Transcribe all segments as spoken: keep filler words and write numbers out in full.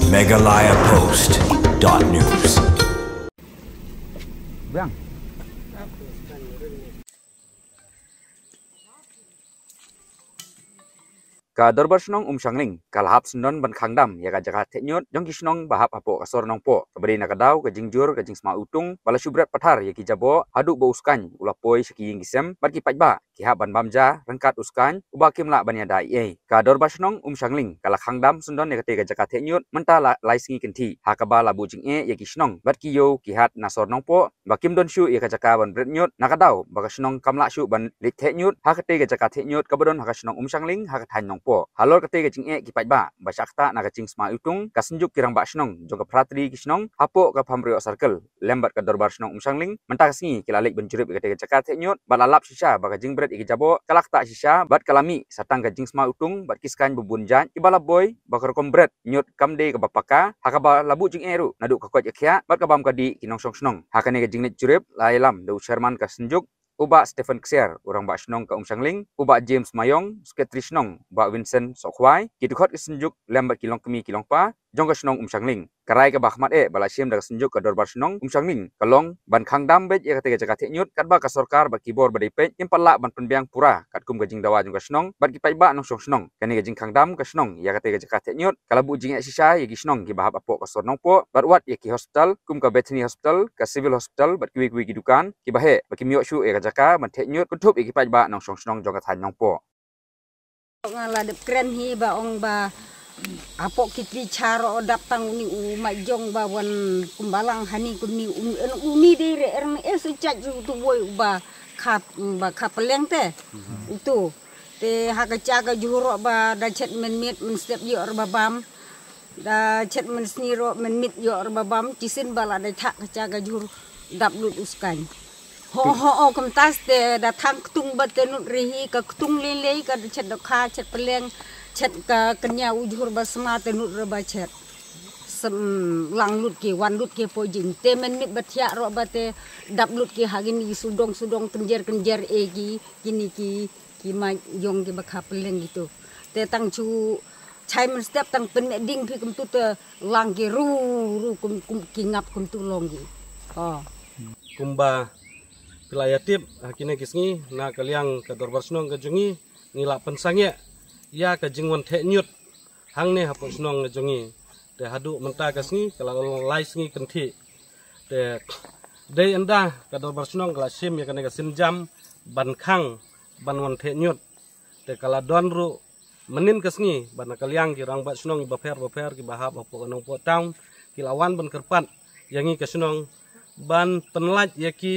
Meghalaya Post dot news. Bang. Ka Dorbar Shnong Umshangling ka la hap syndon ban khang dam ïa ka jaka theh ñiut jong ki shnong ba hap hapoh ka sor Nongpoh, kaba dei na ka daw ka jingjur ka jingsma iwtung ba la shu bret pathar ïa ki jaboh haduh ba u skaiñ u la poi sha ki ïing ki sem bad ki paidbah ki hap ban bam ja ryngkat u skaiñ uba kim lah ban ïada ei ei. Ka Dorbar Shnong Umshangling ka la khang dam syndon ïa katei ka jaka theh ñiut mynta la lai sngi kynthih, ha kaba la buh jingeh ïa ki shnong bad ki ïew ki hat na sor Nongpoh ba kim don shuh ïa ka jaka ban bret ñiut na ka daw ba ka shnong kam lah shuh ban leit theh ñiut ha katei ka jaka theh ñiut kaba don ha ka shnong Umshangling ha ka thaiñ Nongpoh. Halor katei ka jingeh ki paidbah ba shah ktah na ka jingsma iwtung, ka Synjuk ki Rangbah Shnong jong ka Phra Tylli ki Shnong hapoh ka Pamrioh Circle lem bad ka Dorbar Shnong Umshangling mynta ka sngi ki la leit ban jurip ïa katei ka jaka theh ñiut bad la lap shisha ba ka jingbret ïa ki jaboh ka la ktah shisha bad ka la mih sa tang ka jingsma iwtung bad ki skaiñ ba bun jait kiba la boi ba ka rukom bret ñiut kam dei kaba paka, ha kaba la buh jingeh ruh naduh ka koit ka khiah bad ka bam ka dih ki nongshong shnong. Ha kane ka jingleit jurip la ïalam da u Chairman ka Synjuk, u Bah Stephen Ksiar, u Rangbah Shnong ka Umshangling, u Bah James Mayong, Secretary Shnong, u Bah Vincent Sohkhwai, ki dkhot ki Synjuk lem bad ki longkmie ki longpa jong ka shnong Umshangling. Ka rai kaba khmat eh ba la shim da ka Synjuk ka Dorbar Shnong Umshangling ka long ban khang dam beit ïa katei ka jaka theh ñiut katba ka sorkar bad ki bor ba dei peit kim pat lah ban pynbiang pura katkum ka jingdawa jong ka shnong bad ki paidbah nongshong shnong. Kane ka jingkhang dam ka shnong ïa katei ka jaka theh ñiut ka la buh jingeh shisha ïa ki shnong kiba hap hapoh ka sor Nongpoh bad wat ïa ki hospital kum ka Bethany Hospital, ka Civil Hospital bad kiwei kiwei ki dukan kiba heh ba kim ïoh shuh ïa ka jaka ban theh ñiut kynthup ïa ki paidbah nongshong shnong jong ka thaiñ Nongpoh. Nga la dep kren hi ba ong ba hapoh ki tli char o dap tang uni u mai jong ba wan kumbalang hani kumni u, uni dei re er e su chaj ru tu boi u ba khap ba khap leng te. Utu te ha ka cha ka juh ro ba da chet men mit men step ïoh re ba bam. Da chet men sngi ro men mit ïoh re ba bam chisin ba la da thak ka cha ka juh dap lut u skaiñ. Ho ho o kumtas te da thang ktung ba te nut re hi ka ktung lei lei ka da chet da kha chet peleng chet ka kenya u juh ba sma te nut re ba chet. Sem lang lut ki wan lut ki po jing te men mit ba thiah ro ba te dap lut ki ha kini ki sudong sudong kenjer kenjer e ki kini ki ki ma jong ki ba kha peleng gitu. Te tang chu chai men step tang pen me ding phi kumtu te lang ki ru ru kum kum ki ngap kumtu long ki. Oh. Kumba phi la ïa tip ha kine ki sngi na ka liang ka Dorbar Shnong ka jong ngi ngi la pynsangeh ïa ka jingwan theh ñiut hangne hapoh shnong ka jong ngi. Te haduh mynta ka sngi ka la long lai sngi kynthih. Te dei ynda ka Dorbar Shnong ka la shim ïa kane ka sienjam ban khang ban wan theh ñiut. Te ka la don ruh mynnin ka sngi ba na ka liang ki Rangbah Shnong bapher bapher kiba hap hapoh ka Nongpoh Town ki la wan ban kyrpad ïa ngi ka shnong ban pynlait ïa ki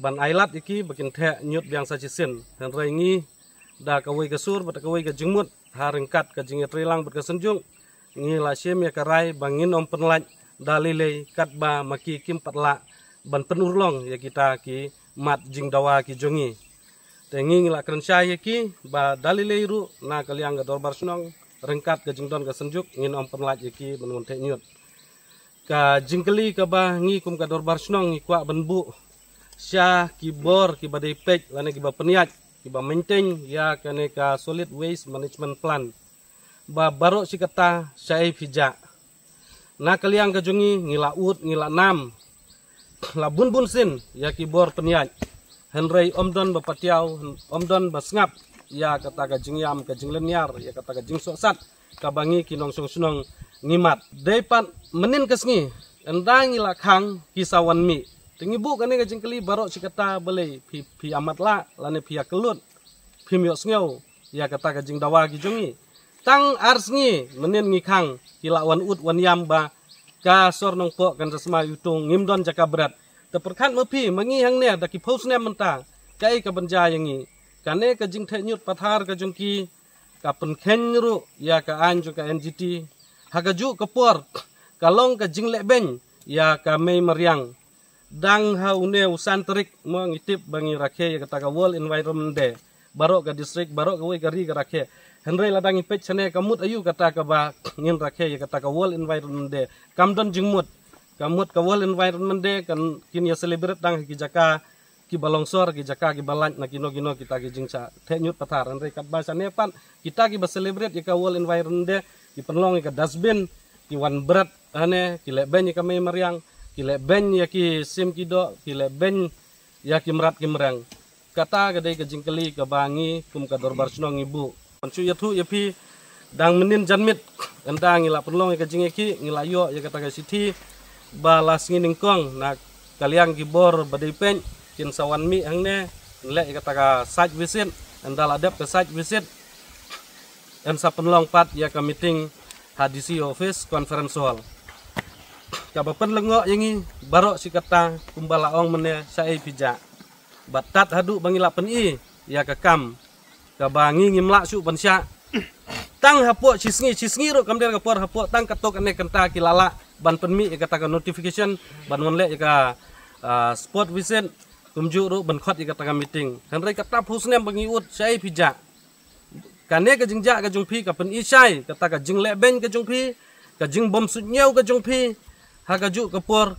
ban ailad ïa ki ba kin theh ñiut biang sa shisien. Hynrei ngi da kawei ka sur bad da kawei ka jingmut ha ryngkat ka jingïatreilang bad ka Synjuk ngi la shim ïa ka rai ba ngin ym pynlait da lei lei katba ma ki kim pat lah ban pynurlong ïa kita ki mat jingdawa ki jong ngi. Te ngi ngi la kren shai ïa ki ba da lei lei ruh na ka liang ka Dorbar Shnong ryngkat ka jingdon ka Synjuk ngin ym pynlait ïa ki ban wan theh ñiut. Ka jingkylli kaba ngi kum ka Dorbar Shnong ngi kwah ban buh sha ki bor kiba dei peit lane kiba pynïaid kiba maintain ïa kane ka Solid Waste Management Plan ba baroh shi katta shaei phi jah. Na ka liang ka jong ngi ngi la ud ngi la nam la bun bun sien ïa ki bor pynïaid. Hynrei ym don ba patiaw ym don ba sngap ïa kata ka jingïam ka jinglynñiar ïa kata ka jingsohsat kaba ngi ki nongshong shnong ngi mat. Dei pat mynnin ka sngi ynda ngi la khang ki sa wan mih. Te ngi buh kane ka jingkylli baroh shi katta balei phi phi amat lah lane phi akyllut phim ïoh sngew ïa kata ka jingdawa ki jong ngi. Tang ar sngi mynnin ngi khang ki la wan ud wan ïam ba ka sor Nongpoh kan sa sma iwtung ngim don jaka bret. Te pyrkhat ma phi ma ngi hangne da ki phew snem mynta kaei ka ban jia ïa ngi. Kane ka jingtheh ñiut pathar ka jong ki ka pynkheiñ ruh ïa ka aiñ jong ka N G T. Ha kajuh ka por ka long ka jinglehbeiñ ïa ka mei mariang. Dang ha une u san tarik mo ngi tip ba ngi rakhe ïa kata ka World Environment Day. Baroh ka district baroh kawei ka ri ka rakhe. Hynrei lada ngi peit shane ka mut aïu kata kaba ngin rakhe ïa kata ka World Environment Day. Kam don jingmut. Ka mut ka World Environment Day kan kin ïa celebrate tang ha ki jaka kiba longsor ki jaka kiba lait na kino kino kita ki jingshah theh ñiut pathar. Hynrei katba shane pat kita kiba celebrate ïa ka World Environment Day ki pynlong ïa ka dustbin ki wan bret hane, ki leh beiñ ïa ka mei mariang, ki leh beiñ ïa ki sim ki doh, ki leh beiñ ïa ki mrad ki mreng. Kata ka dei ka jingkylli kaba ngi kum ka dorbar shnong ngi buh. Ngan shu ïathuh ïa phi, dang mynnin janmiet, ynda ngi la pynlong ïa ka jingïakhih, ngi la ïoh ïa kata ka shithi ba la sngi nyngkong na ka liang ki bor ba dei peit, kin sa wan mih hangne, leh ïa kata ka site visit, ynda la dep ka site visit, yn sa pynlong pat ïa ka meeting ha D C office conference hall. Kaba pynlyngngoh ïa ngi baroh shi katta, kumba la ong mynne, shaei phi jah. Bad tad haduh ba ngi la pyni ïa ka kam kaba ngi ngim lah shuh ban shah. Tang hapoh shi sngi, shi sngi ruh kam dei ka por, hapoh tang katto katne kynta ki la lah ban pynmih ïa kata ka notification ban wan leh ïa ka, ah, spot visit, kumjuh ruh ban khot ïa kata ka meeting. Hynrei kata phew snem ba ngi ud, shaei phi jah. Kane ka jingjah ka jong phi ka pyni shai kata ka jingleh beiñ ka jong phi, ka jingbym suidñiew ka jong phi ha kajuh ka por,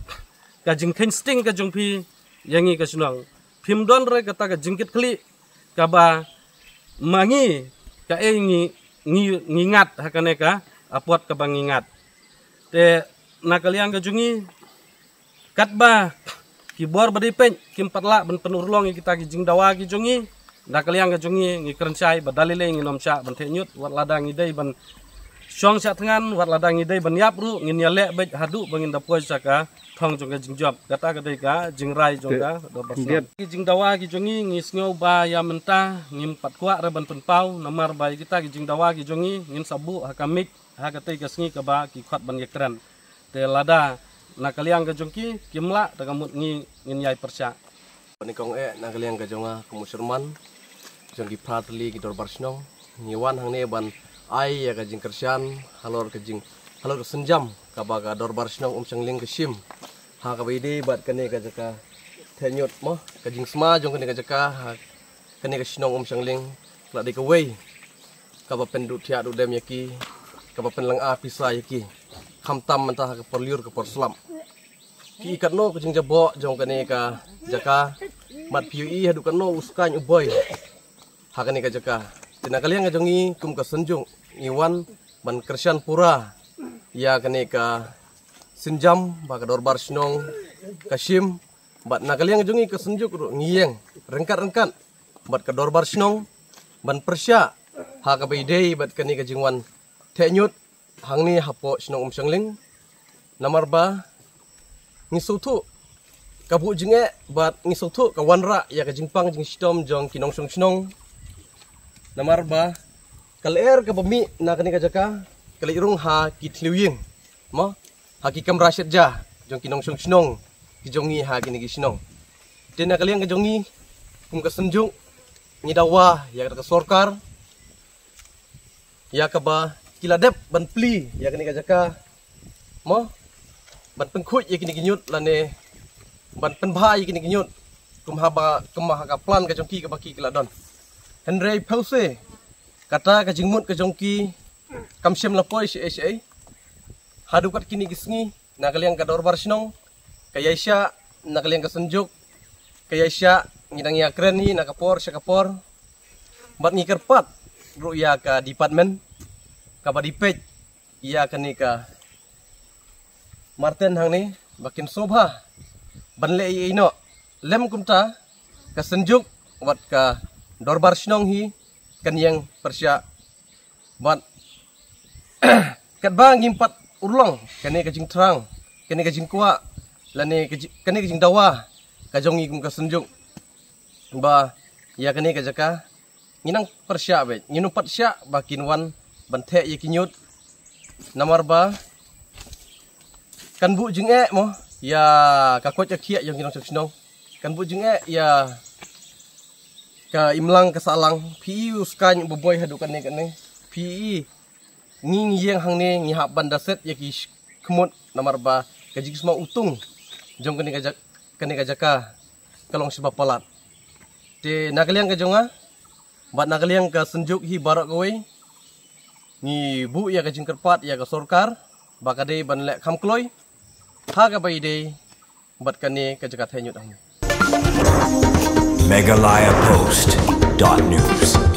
ka jingkheiñ sting ka jong phi ïa ngi ka shnong. Phim don re kata ka jingkitkhlieh kaba ma ngi, kaei ngi, ngi, ngi ngat ha kane ka apot kaba ngi ngat. Te na ka liang ka jong ngi, katba ki bor ba dei peit kim pat lah ban pynurlong ïa kita ki jingdawa ki jong ngi, na ka liang ka jong ngi, ngi kren shai ba da lei lei ngin ym shah ban theh ñiut, wat lada ngi dei ban shong shah thngan, wat lada ngi dei ban ïap ruh, ngin ïaleh beit haduh ba ngin da poi sha ka thong jong ka jingjop. Kata ka dei ka jingrai jong ka dorbar shnong. Ki jingdawa ki jong ngi, ngi sngew ba ïa mynta ngim pat kwah re ban pynpaw, namar ba ïa kita ki jingdawa ki jong ngi ngin sa buh ha ka mic ha katei ka sngi kaba ki khot ban ïakren. Te lada na ka liang ka jong ki kim lah, te ka mut ngi ngin ïai pyrshah. Bad nyngkong eh, na ka liang ka jong nga kum u chairman jong ki phra tylli ki dorbar shnong, ngi wan hangne ban ai ïa ka jingkyrshan halor ka jing, halor ka sienjam kaba ka dorbar shnong Umshangling ka shim ha kaba ïadei bad kane ka jaka theh ñiut mo, ka jingsma jong kane ka jaka ha kane ka shnong Umshangling ka la dei kawei kaba pynduh thiah duh dem ïa ki, kaba pynlynga pisa ïa ki, khamtam mynta ha ka por lyiur ka por slap. Ki i katno ka jingjaboh jong kane ka jaka, bad phi ïohi haduh katno u skaiñ u boi ha kane ka jaka. Te na ka liang ka jong ngi kum ka Synjuk ngi wan ban kyrshan pura ïa kane ka sienjam ba ka dorbar shnong ka shim, bad na ka liang ka jong ngi ka Synjuk ruh ngi ïeng ryngkat ryngkat bad ka dorbar shnong ban pyrshah ha kaba ïadei bad kane ka jingwan theh ñiut hangne hapoh shnong Umshangling. Namar ba ngi sngewthuh ka buh jingeh bad ngi sngewthuh ka wanrah ïa ka jingpang jingshitom jong ki nongshong shnong. Namar ba ka lyer kaba mih na kane ka jaka ka leit rung ha ki thliew ïing mo, ha ki kamra shet ja jong ki nongshong shnong ki jong ngi ha kine ki shnong. Te na ka liang ka jong ngi kum ka Synjuk ngi dawa ïa ka sorkar ïa kaba ki la dep ban plie ïa kane ka jaka mo, ban pynkhuid ïa kine ki ñiut lane ban pynbha ïa kine ki ñiut kum haba, kum ha ka plan ka jong ki kaba ki, ki la don. Hynrei phew se kata ka jingmut ka jong ki kam shym la poi shaei shaei. Haduh kat kine ki sngi na ka liang ka dorbar shnong ka ïai shah, na ka liang ka Synjuk ka ïai shah, ngi dang ïakren hi na ka por sha ka por. Bad ngi kyrpad ruh ïa ka department kaba dei peit ïa kane ka marten hangne ba kin sngewbha ban leh ïa i noh, lem kumta ka Synjuk wat ka dorbar shnong hi kan ïeng pyrshah. Bad katba ngim pat urlong kane ka jingthrang, kane ka jingkwah lane ka ji-, kane ka jingdawa ka jong ngi kum ka Synjuk ba ïa kane ka jaka ngi nang pyrshah beit, ngin ym pat shah ba kin wan ban theh ïa ki ñiut. Namar ba kan buh jingeh mo ïa ka koit ka khiah ïa ki nongshong shnong, kan buh jingeh ïa ka imlang ka sahlang. Phi i u skaiñ u boi haduh kane kane, phi i ngi ngi ïeng hangne ngi hap ban da set ïa ki khmut namar ba ka jingsma utung jong kane ka jak-, kane ka jaka ka long shiba palat. Te na ka liang ka jong nga bad na ka liang ka Synjuk hi baroh kawei ngi buh ïa ka jingkyrpad ïa ka sorkar ba ka dei ban leh kham kloi ha kaba ïadei bad kane ka jaka theh ñiut hangne. Meghalaya Post dot news.